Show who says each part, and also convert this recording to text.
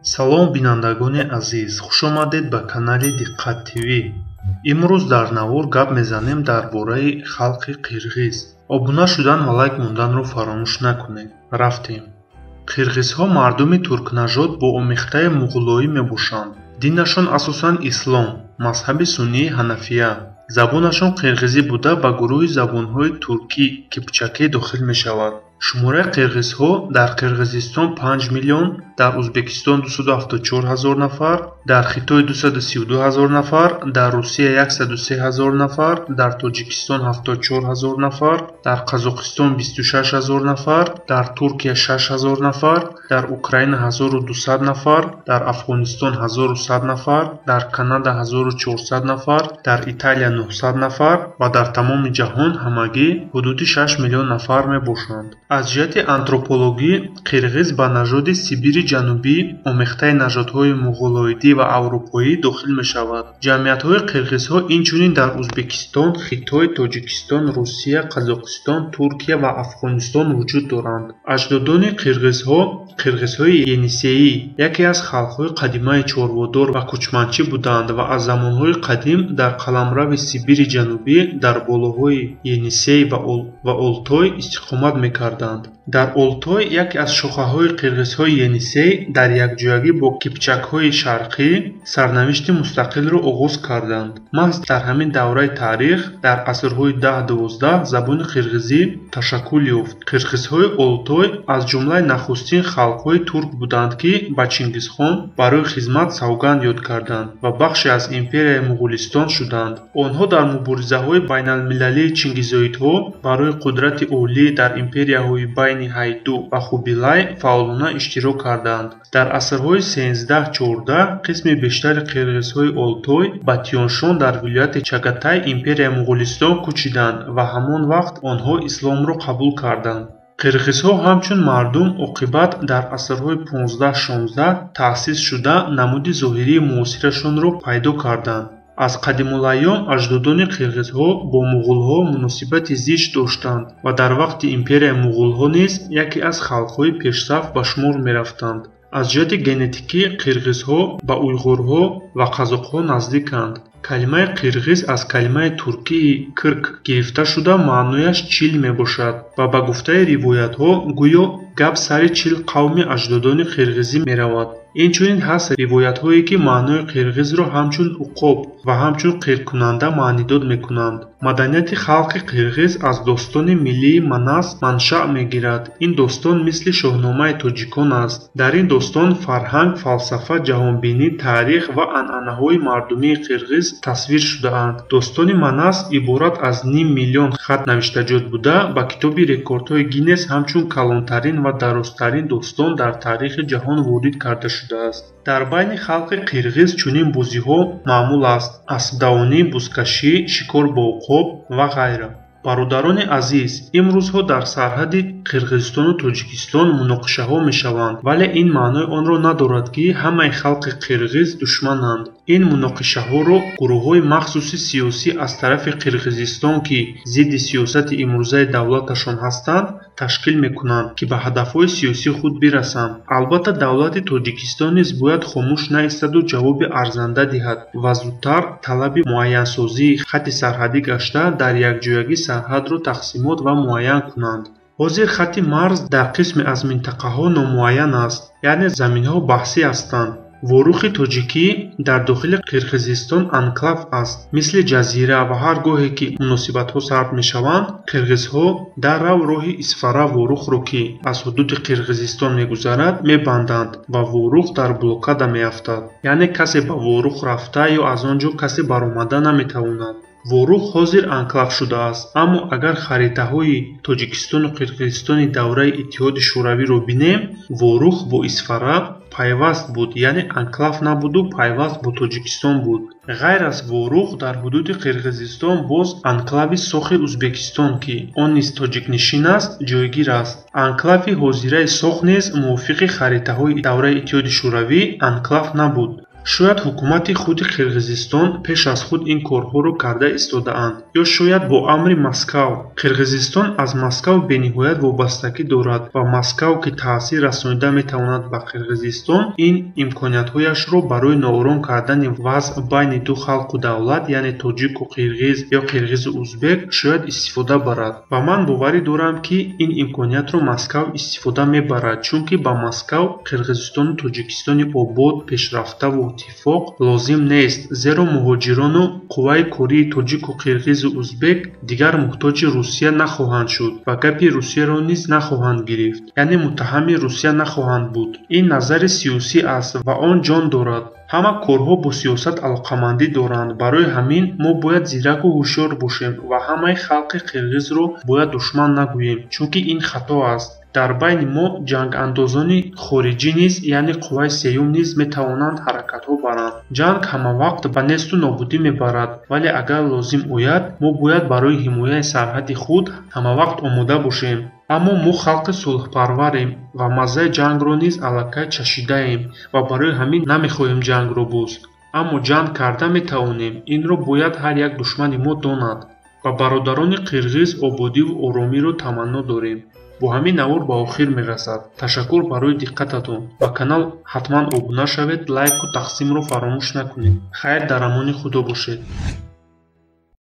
Speaker 1: Салом, бинандагони азиз, хушомадед ба канали Диққат ТВ. Имрӯз дар навор гап мезанем дар бораи халқи қирғиз. Обуна шудан ва лайк монданро фаромӯш накунед. Рафтем. Қирғизҳо мардуми туркнажод бо омехтаи муғулоӣ мебошанд. Динашон асосан ислом, мазҳаби суннии ҳанафия. Забонашон қирғизӣ буда, ба гурӯҳи забонҳои туркӣ кипчакӣ дохил мешавад. Шумораи қирғизҳо дар Қирғизистон 5 миллион, дар Узбекистон 274 ҳазор нафар, дар Хитой 232 ҳазор нафар, дар Русия 103 ҳазор нафар, дар Тоҷикистон 74 ҳазор нафар, дар Қазоқистон 26 ҳазор нафар, дар Туркия 6 ҳазор нафар, дар Украина 1200 нафар, дар Афғонистон 1100 нафар, дар Канада 1400 нафар, дар Италия 900 нафар ва дар тамоми ҷаҳон ҳамагӣ ҳудуди 6 миллион нафар мебошанд. Аз ҷиҳати антропологӣ қирғиз ба нажоди Сибири Ҷанубӣ, омехтаи нажодҳои муғулоидӣ ва аврупоӣ дохил мешавад. Ҷамъиятҳои қирғизҳо инчунин дар Узбекистон, Хитой, Тоҷикистон, Русия, Қазоқистон, Туркия ва Афғонистон вуҷуд доранд. Аҷдодони қирғизҳо қирғизҳои енисеӣ, яке аз халқҳои қадимаи чорводор ва кӯчманчӣ буданд ва аз замонҳои қадим дар қаламрави Сибири Ҷанубӣ дар болоҳои Енисей ва Олтой истиқомат мекарданд. Дар Олтой яке аз шохаҳои қирғизҳои Енисей дар якҷоягӣ бо кипчакҳои шарқӣ сарнавишти мустақилро оғоз карданд. Маҳз дар ҳамин давраи таърих дар асрҳои 10-12 забони қирғизӣ ташаккул ёфт. Қирғизҳои Олтой аз ҷумлаи нахустин халқҳои турк буданд, ки ба Чингизхон барои хизмат савганд ёд карданд ва бахше аз империяи Муғулистон шуданд. Онҳо дар муборизаҳои байналмилалии чингизоидҳо барои қудрати олӣ дар империяҳои байни Ҳайду ва Хубилай фаъолона иштирок карданд. Дар асрҳои 13-14 қисми бештари қирғизҳои Олтой ба Тяншон дар вилояти Чагатай империяи Муғулистон кӯчиданд ва ҳамон вақт онҳо исломро қабул карданд. Қирғизҳо ҳамчун мардум оқибат дар асрҳои 15-16 таъсис шуда, намуди зоҳирии муосирашонро пайдо карданд. Аз қадимулайём аҷдодони қирғизҳо бо муғулҳо муносибати зич доштанд ва дар вақти империяи муғулҳо низ яке аз халқҳои пешсаф ба шумор мерафтанд. Аз ҷиҳати генетикӣ қирғизҳо ба уйғурҳо ва қазоқҳо наздиканд. Калимаи қирғиз аз калимаи туркии кирк гирифта шуда, маънояш чил мебошад ва ба гуфтаи ривоятҳо гӯё гап сари 40 қавми аҷдодони қирғизӣ меравад. Инчунин ҳаст ривоятҳое, ки маънои қирғизро ҳамчун уқоб ва ҳамчун қиркунанда маънидод мекунанд. Маданияти халқи қирғиз аз достони миллии Манас маншаъ мегирад. Ин достон мисли Шоҳномаи тоҷикон аст. Дар ин достон фарҳанг, фалсафа, ҷаҳонбинӣ, таърих ва анъанаҳои мардумии қирғиз тасвир шудаанд. Достони Манас иборат аз ним миллион хат навиштаҷот буда, ба китоби рекордҳои Гиннес ҳамчун калонтарин ва дарозтарин достон дар таърихи ҷаҳон ворид карда шудааст. Дар байни халқи қирғиз чунин бозиҳо маъмул аст: аспдавонӣ, бузкашӣ, шикор бо уқоб ва ғайра. Бародарони азиз, имрӯзҳо дар сарҳади Қирғизистону Тоҷикистон муноқишаҳо мешаванд, вале ин маънои онро надорад, ки ҳамаи халқи қирғиз душмананд. Ин муноқишаҳоро гурӯҳҳои махсуси сиёсӣ аз тарафи Қирғизистон, ки зидди сиёсати имрӯзаи давлаташон ҳастанд, ташкил мекунанд, ки ба ҳадафҳои сиёсии худ бирасанд. Албатта, давлати Тоҷикистон низ бояд хомӯш наистаду ҷавоби арзанда диҳад ва зудтар талаби муайянсозии хатти сарҳадӣ гашта, дар якҷоягӣ сарҳадро тақсимот ва муайян кунанд. Ҳозир хатти марз дар қисме аз минтақаҳо номуайян аст, яъне заминҳо баҳсӣ ҳастанд. Ворухи тоҷикӣ дар дохили Қирғизистон анклав аст, мисли ҷазира, ва ҳар гоҳе ки муносибатҳо сард мешаванд, қирғизҳо даррав роҳи Исфара Ворухро, ки аз ҳудуди Қирғизистон мегузарад, мебанданд ва Ворух дар блокада меафтад. Яъне касе ба Ворух рафта ё аз он ҷо касе баромада наметавонад. Ворух ҳозир анклав шудааст, аммо агар харитаҳои Тоҷикистону Қирғизистони давраи Иттиҳоди Шӯравиро бинем, Ворух бо Исфара пайваст буд, яъне анклав набуду пайваст бо Тоҷикистон буд. Ғайр аз Ворух дар ҳудуди Қирғизистон боз анклави Сохи Узбекистон, ки он низ тоҷикнишин аст, ҷойгир аст. Анклави ҳозираи Сох низ мувофиқи харитаҳои давраи Иттиҳоди Шӯравӣ анклав набуд. Шояд ҳукумати худи Қирғизистон пеш аз худ ин корҳоро карда истодаанд, ё шояд бо амри Москав. Қирғизистон аз Москав бениҳоят вобастагӣ дорад ва Москав, ки таъсир расонида метавонад ба Қирғизистон, ин имкониятҳояшро барои ноором кардани вазъ байни ду халқу давлат, яъне тоҷику қирғиз ё қирғизу узбек, шояд истифода барад. Ва ман боварӣ дорам, ки ин имкониятро Москав истифода мебарад, чунки ба Москав Қирғизистону Тоҷикистони обод, пешрафтаву иттифоқ лозим нест, зеро муҳоҷирону қувваи кории тоҷику қирғизу узбек дигар муҳтоҷи Русия нахоҳанд шуд ва гапи Русияро низ нахоҳанд гирифт, яъне муттаҳами Русия нахоҳанд буд. Ин назари сиёсӣ аст ва он ҷон дорад. Ҳама корҳо бо сиёсат алоқамандӣ доранд. Барои ҳамин мо бояд зираку ҳушёр бошем ва ҳамаи халқи қирғизро бояд душман нагӯем, чунки ин хато аст. Дар байни мо ҷангандозони хориҷӣ низ, яъне қувваи сеюм низ метавонанд ҳаракатҳо баранд. Ҷанг ҳамавақт ба несту нобудӣ мебарад, вале агар лозим ояд, мо бояд барои ҳимояи сарҳадди худ ҳамавақт омода бошем. Аммо мо халқи сулҳпарварем ва маззаи ҷангро низ аллакай чашидаем ва барои ҳамин намехоҳем ҷангро боз. Аммо ҷанг карда метавонем, инро бояд ҳар як душмани мо донад. Ба бародарони қирғиз ободиву оромиро таманно дорем. Бо ҳамин навор ба охир мерасад. Ташаккур барои диққататон. Ба канал ҳатман обуна шавед, лайку тақсимро фаромӯш накунед. Хайр, дар амони Худо бошед.